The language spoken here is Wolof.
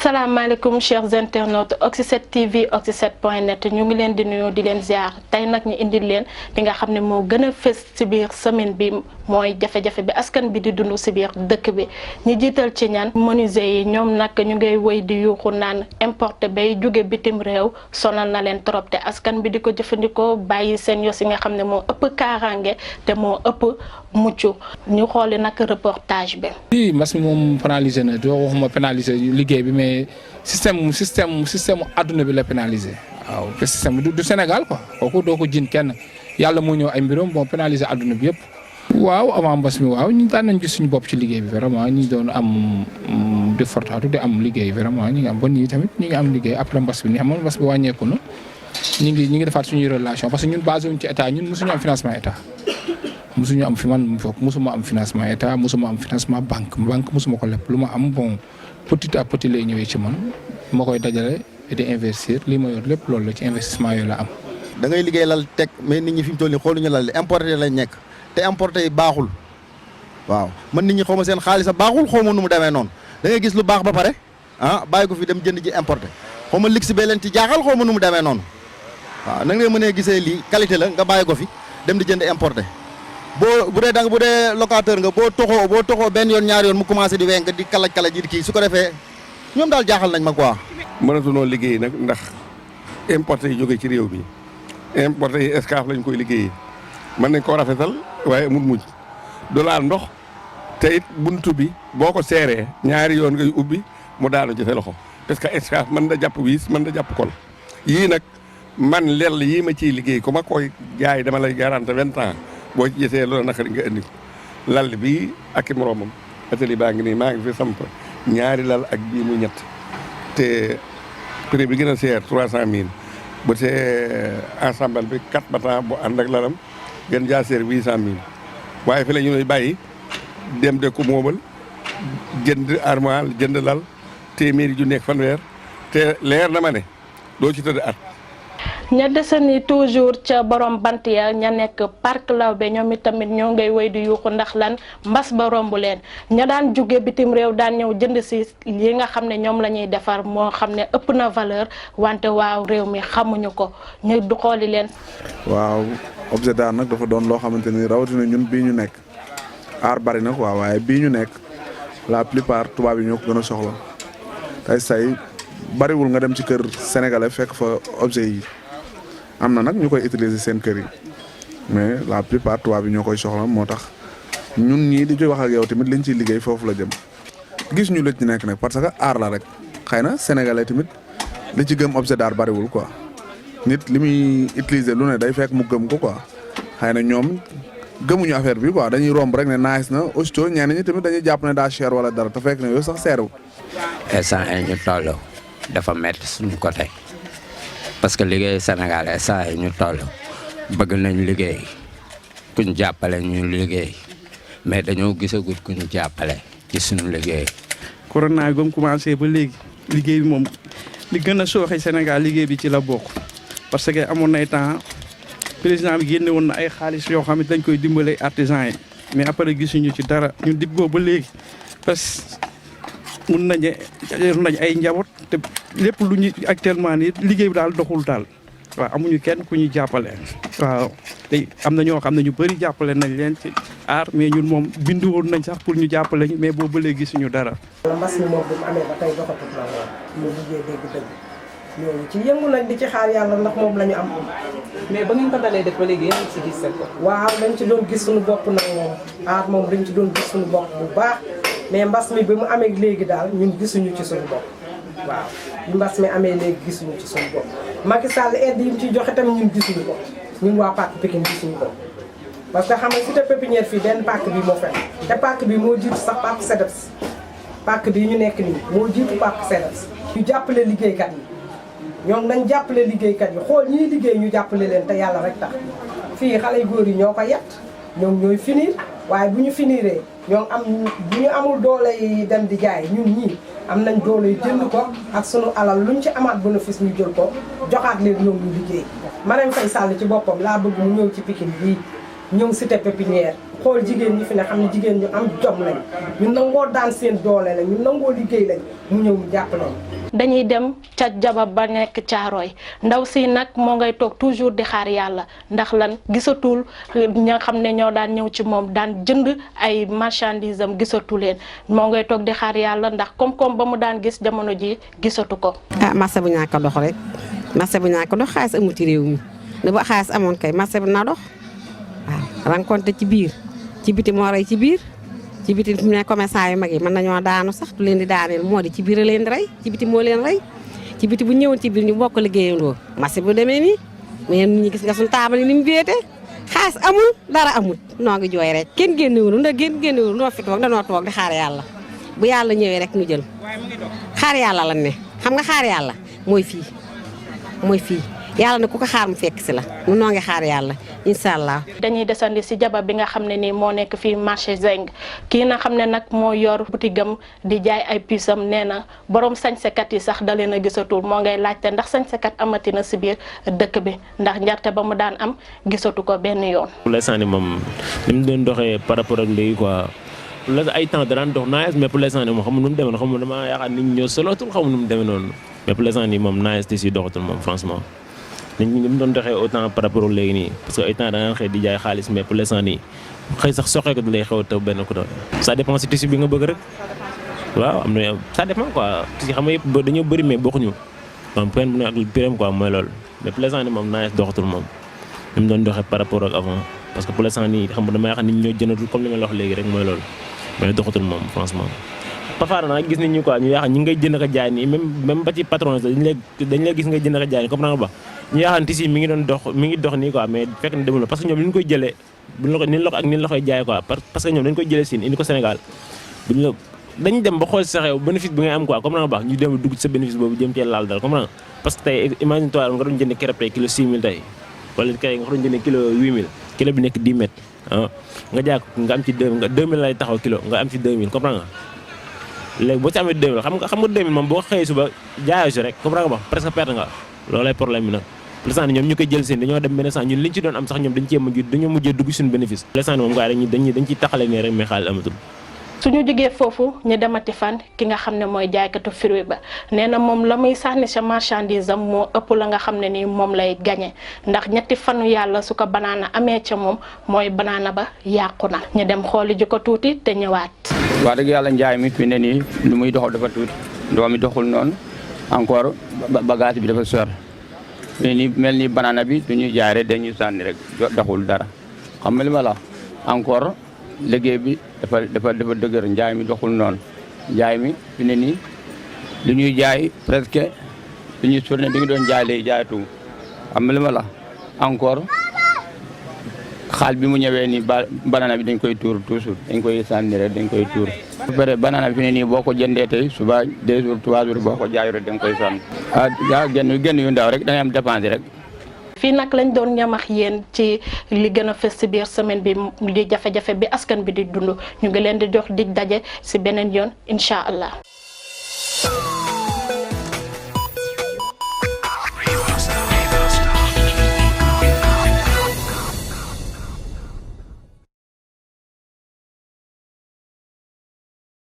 salaamaaleykum chers internautes Oxy7 TV Oxy7.net ñu ngi leen di nuyu di leen ziar tey nag ñu indil leen li nga xam ne moo gën a fës ci biir semaine bi mooy jafe-jafe bi askan bi di dund ci biir dëkk bi ñu jiital ci ñan menuisier yi ñoom nag ñu ngay woy di yuuxu naan importé bay jóge bitim réew sonal na leen trop te askan bi di ko jëfandikoo bàyyi seen yos yi nga xam ne moo ëpp kaaraange te moo ëpp mucc ñu xooli nag reportage bi. oui mbas mi moom pénalisé na doo waxuma pénalisé liggéey bi mais système adduna bi la pénalisé waaw te système du Sénégal quoi kooku doo ko jin kenn yàlla moo ñëw ay mbiram bon pénalisé adduna bi yëpp. waaw avant mbas mi waaw ñu daan nañ gis suñu bopp ci liggéey bi vraiment ñu doon am de fortaatu di am liggéey vraiment ñu ngi am ba nii tamit ñu ngi am liggéey après mbas bi ni xam nga mbas bi wàññeeku na ñu ngi defaat suñuy relation parce que ñun basé wuñ ci état ñun mosuñu am financement état. musuma am financement état musuma am financement banque musuma ko lépp lu ma am bon petit à petit lay ñëwee ci man ma koy dajale di investir li ma yor lépp loolu la ci investissement yooyu la am. da ngay liggéey lal teg mais nit ñi fi mu toll nii xooluñu lal importé lañ nekk te importé yi baaxul waaw man nit ñi xaw ma seen xaalis a baaxul xaw ma nu mu demee noonu da ngay gis lu baax ba pare bàyyi ko fi dem jënd ji importé xaw ma ligg si bee leen ci jaaxal xaw ma nu mu demee noonu waaw na nga mënee gisee lii qualité la nga bàyyi ko fi dem di jënd importé. bu dee locateur nga boo toxoo benn yoon ñaari yoon mu commencé di wenk di kalaj di kii su ko defee ñoom daal jaaxal nañ ma quoi. mënatunoo liggéey nag ndax importé yi jóge ci réew mi importé yi escaf lañ koy liggéeyee mën nañ koo rafetal waaye amul mujj du laal ndox te it buntu bi boo ko seeree ñaari yoon ngay ubbi mu daanu ci sa loxo parce que escaf mën na jàpp wiis mën na jàpp kol yii nag man lell yii ma ciy liggéey ku ma koy jaay dama lay garanti 20 ans. boo ci gisee loolu naqari nga indi ko lal bi ak i moroomam atelier baa ngi nii maa ngi fi samp ñaari lal ak bii mu ñett te prix bi gën a seer 300000 bu tee ensemble bi 4 battant bu ànd ak lalam gën jaa seer 800000 waaye fi la ñu lay bàyyi dem de ko moobal jënd armoire jënd lal téeméeri ju nekk fanweer te leer na ma ne doo ci tëdd at. ña desani toujours ca borom bant ya ña nekk parc Lawbe ñoom itamit ñoo ngay woy di yuuxu ndax lan mbas ba romb leen ña daan jóge bitim réew daan ñëw jënd si yi nga xam ne ñoom la ñuy defar moo xam ne ëpp na valeur wante waaw réew mi xamuñu ko ñu du xooli leen. waaw objet d'art nag dafa doon loo xamante ni rawatina ñun bii ñu nekk aar bari na quoi waaye bii ñu nekk la plupart tubaab yi ñoo ko gën a soxla tey say bariwul nga dem ci kër sénégalais fekk fa objet yi. am na nag ñu koy utiliser seen kër yi mais la plupart tubaab bi ñoo koy soxla moo tax ñun ñii di wax ak yow tamit liñ ciy liggéey foofu la jëm gis ñu lëj ci nekk nag parce que aar la rek xëy na sénégalais tamit li ci gëm objet d'art bariwul quoi nit li muy utiliser lu ne day fekk mu gëm ko quoi xëy na ñoom gëmuñu affaire bi quoi dañuy romb rek ne nice na aussitôt ñenn ñi tamit dañuy jàpp ne daa cher wala dara te fekk ne yooyu sax seerul. instant yi ñu toll dafa métti suñu côté. parce que liggéey Sénégal saa yi ñu toll bëgg nañ liggéey kuñ jàppale ñu liggéey mais dañoo gisagut kuñ jàppale ci suñu liggéey. corona bi ba mu commencé ba léegi liggéey bi moom li gën a sooxe Sénégal liggéey bi ci la bokk parce que amoon nay temps président bi génne woon na ay xaalis yoo xam ne dañ koy dimbale artisans yi mais après gisuñu ci dara ñun dib boobu ba léegi parce que mun nañ ay njaboot te lépp lu ñu actuellement nii liggéey bi daal doxul daal waaw amuñu kenn ku ñu jàppale. waaw te am na ñoo xam ne ñu bëri jàppale nañ leen ci aar mais ñun moom bindu woon nañ sax pour ñu jàppale ñu mais boobu ba léegi gisuñu dara. mbas mi moom bu mu amee ba tey doxatut la woon ñu liggéey dëgg-dëgg ñooñu ci yëngu nañ di ci xaar yàlla ndax moom la ñu am. mais ba ngeen ko dalee def ba léegi yéen ci gis seen bopp. waaw dañ ci doon gis suñu bopp nag moom aar moom dañ ci doon gis suñu bopp bu baax. mais mbas mi bi mu amee léegi daal ñun gisuñu ci suñu bopp waaw bi mbas mi amee léegi gisuñu ci suñu bopp Macky Sall aide yi mu ciy joxe tamit ñun gisuñu ko ñun waa parc Pikine gisuñu ko parce que xam nga cité pépinière fii benn parc bi moo fekk te parc bi moo jiitu sax parc SEDEPS parc bii ñu nekk nii moo jiitu parc SEDEPS ñu jàppale liggéeykat yi ñoom nañ jàppale liggéeykat yi xool ñiy liggéey ñu jàppale leen te yàlla rek tax fii xale yu góor yi ñoo ko yett ñoom ñooy finir waaye bu ñu finiree ñoom bu ñu amul doole yi dem di jaay ñun ñii am nañ doole yi jënd ko ak sunu alal luñ ci amaat bénéfice ñu jël ko joxaat leen ñoom ñu liggéey. Marème Faye Sall ci boppam laa bëgg mu ñëw ci Pikine bii ñëw cité pépinière xool jigéen ñi fi ne xam ne jigéen ñu am jom lañ ñu nangoo daan seen doole la ñu nangoo liggéey lañ mu ñëw mu jàpp lañ. dañuy dem ca jaba ba nekk Caaroy ndaw si nag moo ngay toog toujours di xaar yàlla ndax lan gisatul ñi nga xam ne ñoo daan ñëw ci moom daan jënd ay marchandises am gisatu leen moo ngay toog di xaar yàlla ndax koom-koom ba mu daan gis jamono ji gisatu ko. marché bu ñàkk a dox rek marché bu ñàkk a dox xaalis amul ci réew mi ne ba xaalis amoon kay marché bi naa dox waaw rencontre ci biir ci biti moo rey ci biir. ci biti fi mu ne commerçant yu mag yi mën nañoo daanu sax du leen di daaneel moo di ci biir a leen di rey ci biti moo leen rey ci biti bu ñëwoon ci biir ñu bokk liggéeyandoo marché bu demee nii mais nit ñi gis nga suñu taabal yi ni mu féete xaalis amul dara amul noo ngi jooy rek kenn génnewul ndax génnewul noo fi toog danoo toog di xaar yàlla bu yàlla ñëwee rek ñu jël xaar yàlla lan ne xam nga xaar yàlla mooy fii yàlla ne ku ko xaar mu fekk si la nu noo ngi xaar yàlla incha allah. dañuy desandi si jaba bi nga xam ne nii moo nekk fii marché Zeng kii na xam ne nag moo yor butigam di jaay ay puisam nee na borom sañsekat yi sax da leen a gisatul moo ngay laajte ndax sañsekat amati na si biir dëkk bi ndax njarte ba mu daan am gisatu ko benn yoon. pour l'instant ni moom ni mu doon doxee par rapport ak léegi quoi pour l'instant ay temps daan dox naaj mais pour l'instant ni moom xam nu mu demee noonu xam dama yaakaar nit ñi ñoo solootul xam nu mu demee noonu mais pour l'instant ni moom naaj te si doxatul moom franchement. nit ñi mu doon doxee autant par rapport léegi nii parce que ay temps da nga xëy di jaay xaalis mais pour l'instant nii xëy sax soxee ko du lay xew a taw benn côté. ça dépend si tissu bi nga bëgg rek waaw am na ça dépend quoi tissu xam nga yëpp dañoo bëri mais bokkuñu moom pen bu ne ak prime quoi mooy loolu mais pour l'instant nii moom naa doxatul moom ni mu doon doxee par rapport ak avant parce que pour l'instant nii xam nga dama yaakaar nit ñi ñoo jëndatul comme li ma la wax léegi rek mooy loolu mais doxatul moom franchement. parfois nag gis nit ñi quoi ñu yaakaar ñi ngay jënd ak jaay nii même ba ci patron dañ lay gis ngay jënd ak jaay nii comprendre nga ba ñu yaakaar tissu mi ngi dox nii quoi mais fekk na demul parce que ñoom li ñu koy jëlee ni la koy jaay quoi parce que ñoom dañu koy jëlee Chine indi ko Sénégal dañu dem ba xool sa xew bénéfice bi ngay am quoi comprendre nga ba ñu dem dugg ci sa bénéfice boobu jëm cee laal dal comprendre parce que tey imagine toi nga doon jënd crêpe tey kilo 6000 tey wala kay nga doon jënd kilo 8000 kilo bi nekk 10 mètres nga jaay ko nga am ci 2000 lay taxaw kilo nga am ci 2000 comprendre nga léegi boo ci amee 2000 xam nga 2000 moom boo xëyee suba jaayoo si rek comprendre nga ba presque perte nga loolay problème bi nag l'instant ñoom ñu koy jël seen dañoo dem benn sant ñun liñ ci doon am sax ñoom dañoo mujjee dugg suñu bénéfice l'instant moom gars dañ ciy taxale ne rek mais xaalis amatul. suñu jógee foofu ñu demati fan ki nga xam ne mooy jaaykatu fruit ba nee na moom la muy sànni sa marchandise am moo ëpp la nga xam ne nii moom lay gagné ndax ñetti fanu yàlla su ko banaana amee ca moom mooy banaana ba yàqu na ñu dem xooli ji ko tuuti te ñëwaat. wax dëgg yàlla njaay mi fi ne nii lu muy doxal dafa tuuti ndox mi doxul noonu encore bagage bi dafa sor mais ni mel ni banaana bi du ñuy jaay rek dañuy sànni rek doxul dara xam nga li ma la encore liggéey bi dafa dëgër njaay mi doxul noonu njaay mi fi ne nii lu ñuy jaay presque lu ñuy tourné bi nga doon jaay léegi jaayatu xam nga li ma la encore xaal bi mu ñëwee nii banana bi dañ koy tuur toujours dañ koy sànni rek dañ koy tuur. ba pare banana bi fi ne nii boo ko jëndee tey suba 2 jours 3 jours boo ko jaayoo rek dañ koy sànni. genn yu ndaw rek da ngay am dépense rek. fii nag lañ doon ñamax yéen ci li gën a fës ci biir semaine bi di jafe-jafe bi askan bi di dund ñu ngi leen di jox dig daje ci beneen yoon incha allah.